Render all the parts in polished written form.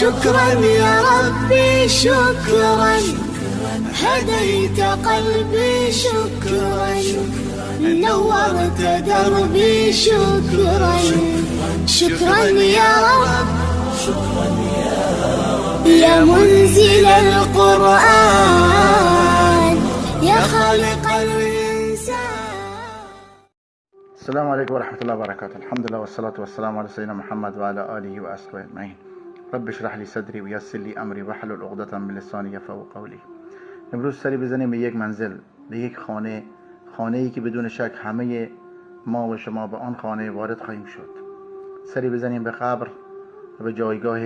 شكرا يا ربي شكرا، هديت قلبي شكرا، نورت دربي شكرا، شكرا يا رب يا منزل القرآن يا خالق الإنسان. السلام علیکم و رحمت الله و برکاته. الحمد لله والصلاة والسلام علی سیدنا محمد و علی آله و اصحابه اجمعین. رب اشرح لی صدری و یسر لی امری واحلل عقدة من لسانی یفقهوا قولی. امروز سری بزنیم به یک منزل، به یک خانه، خانه‌ای که بدون شک همه ما و شما به آن خانه وارد خواهیم شد. سری بزنیم به قبر و به جایگاه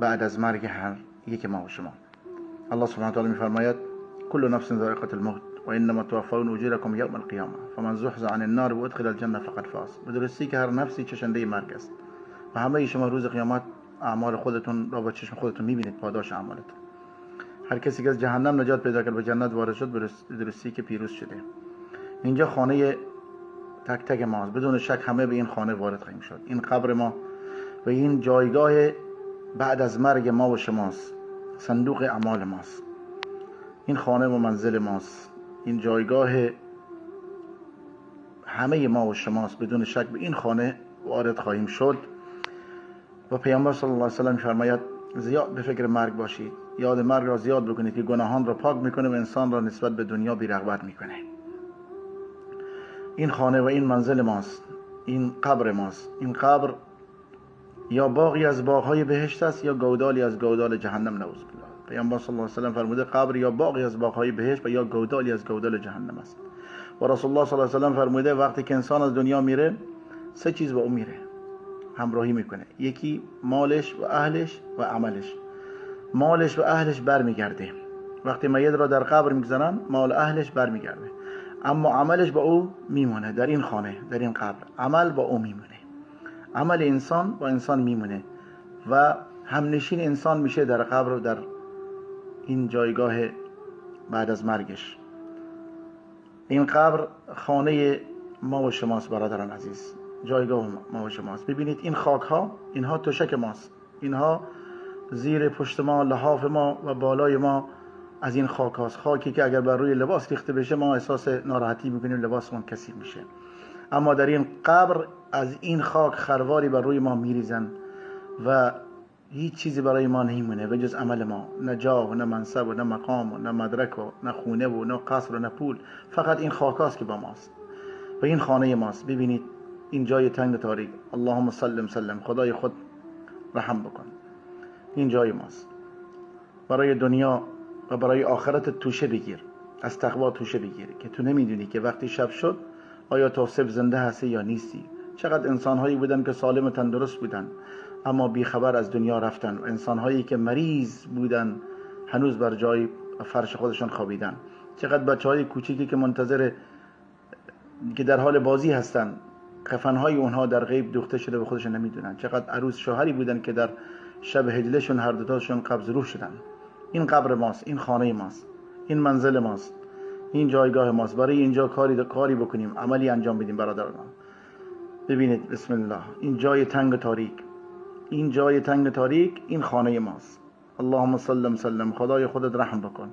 بعد از مرگ هر یک ما و شما. الله سبحانه و تعالی می‌فرماید: کل نفس ذائقة الموت و انما توفون اجورکم یوم القیامه فمن زحزح عن النار و ادخل الجنه فقد فاز. به درستی که هر نفسی چشنده مرگ است و همه شما روز قیامت اعمال خودتون را با چشم خودتون می‌بینید، پاداش اعمالتون. هر کسی که از جهنم نجات پیدا کرد به جنت وارد شد، به درستی که پیروز شده. اینجا خانه تک تک ماست، بدون شک همه به این خانه وارد خواهیم شد. این قبر ما و این جایگاه بعد از مرگ ما و شماست، صندوق اعمال ماست. این خانه و منزل ماست، این جایگاه همه ما و شماست. بدون شک به این خانه وارد خواهیم شد. و پیامبر صلی الله علیه و سلم فرماید: زیاد به فکر مرگ باشید، یاد مرگ را زیاد بکنید که گناهان را پاک میکنه و انسان را نسبت به دنیا بی‌رغبت میکنه. این خانه و این منزل ماست، این قبر ماست. این قبر یا باغی از باغهای بهشت است یا گودالی از گودال جهنم، نعوذ بالله. پیامبر صلی الله علیه و سلم فرموده قبر یا باغی از باغهای بهشت و یا گودالی از گودال جهنم است. و رسول الله صلی الله علیه و سلم فرموده وقتی که انسان از دنیا میره سه چیز با او میره، همراهی میکنه. یکی مالش و اهلش و عملش. مالش و اهلش برمیگرده، وقتی میت را در قبر میگذارن مال اهلش برمیگرده، اما عملش با او میمونه در این خانه، در این قبر عمل با او میمونه. عمل انسان با انسان میمونه و همنشین انسان میشه در قبر و در این جایگاه بعد از مرگش. این قبر خانه ما و شماست برادران عزیز، جایگاه ما و شماست. ببینید این خاک ها، اینها تشک ماست، اینها زیر پشت ما، لحاف ما و بالای ما از این خاک هاست. خاکی که اگر بر روی لباس ریخته بشه ما احساس ناراحتی میکنیم، لباسمون کثیف میشه. اما در این قبر از این خاک خرواری بر روی ما میریزن و هیچ چیزی برای ما نمیمونه به جز عمل ما، نه جاه و نه منصب و نه مقام و نه مدرک و نه خونه و نه قصر و نه پول. فقط این خاک هاست که با ماست و این خانه ماست. ببینید این جای تنگ تاریک، اللهم سلم سلم، خدای خود رحم بکن. این جای ماست. برای دنیا و برای آخرت توشه بگیر، از تقوا توشه بگیر که تو نمیدونی که وقتی شب شد آیا تا صبح زنده هستی یا نیستی. چقدر انسانهایی بودن که سالم و تندرست بودن اما بیخبر از دنیا رفتن، و انسانهایی که مریض بودن هنوز بر جای فرش خودشان خوابیدن. چقدر بچهای کوچیکی که منتظر که در حال بازی هستن، کفنهای اونها در غیب دوخته شده و خودشون نمیدونن. چقدر عروس شوهری بودن که در شب هجلهشون هر دوتاشون قبض روح شدن. این قبر ماست، این خانه ماست، این منزل ماست، این جایگاه ماست. برای اینجا کاری بکنیم، عملی انجام بدیم برادران. ببینید بسم الله، این جای تنگ تاریک، این جای تنگ تاریک، این خانه ماست. اللهم سلم سلم، خدای خودت رحم بکن.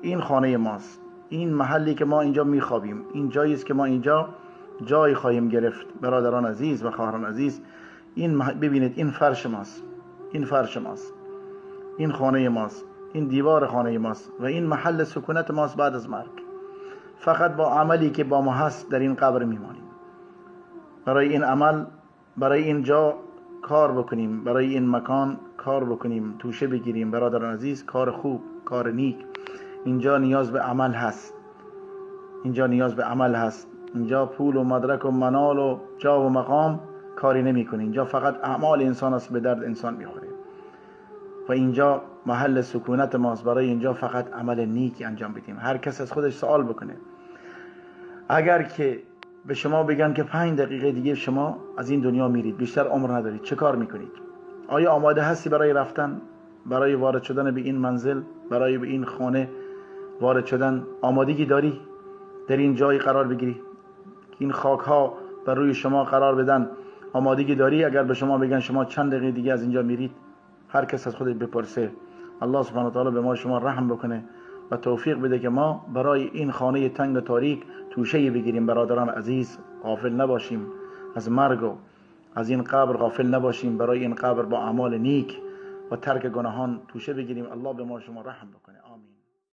این خانه ماست، این محلی که ما اینجا میخوابیم، این جایی است که ما اینجا جای خواهیم گرفت برادران عزیز و خواهران عزیز. این ببینید این فرش ماست، این فرش ماست، این خانه ماست، این دیوار خانه ماست و این محل سکونت ماست بعد از مرگ. فقط با عملی که با ما هست در این قبر میمانیم. برای این عمل، برای این جا کار بکنیم، برای این مکان کار بکنیم، توشه بگیریم برادران عزیز. کار خوب، کار نیک. اینجا نیاز به عمل هست، اینجا نیاز به عمل هست. اینجا پول و مدرک و منال و جاه و مقام کاری نمیکنه. اینجا فقط اعمال انسان است به درد انسان میخوره و اینجا محل سکونت ماست. برای اینجا فقط عمل نیکی انجام بدیم. هر کس از خودش سوال بکنه، اگر که به شما بگن که 5 دقیقه دیگه شما از این دنیا میرید، بیشتر عمر ندارید، چه کار میکنید؟ آیا آماده هستی برای رفتن، برای وارد شدن به این منزل، برای به این خانه وارد شدن؟ آمادگی داری در این جای قرار بگیری که این خاک ها بر روی شما قرار بدن؟ آمادگی داری اگر به شما بگن شما چند دقیقه دیگه از اینجا میرید؟ هر کس از خودش بپرسه. الله سبحانه و تعالی به ما شما رحم بکنه و توفیق بده که ما برای این خانه تنگ و تاریک توشه بگیریم. برادران عزیز، غافل نباشیم از مرگ و از این قبر غافل نباشیم. برای این قبر با اعمال نیک و ترک گناهان توشه بگیریم. الله به ما شما رحم بکنه.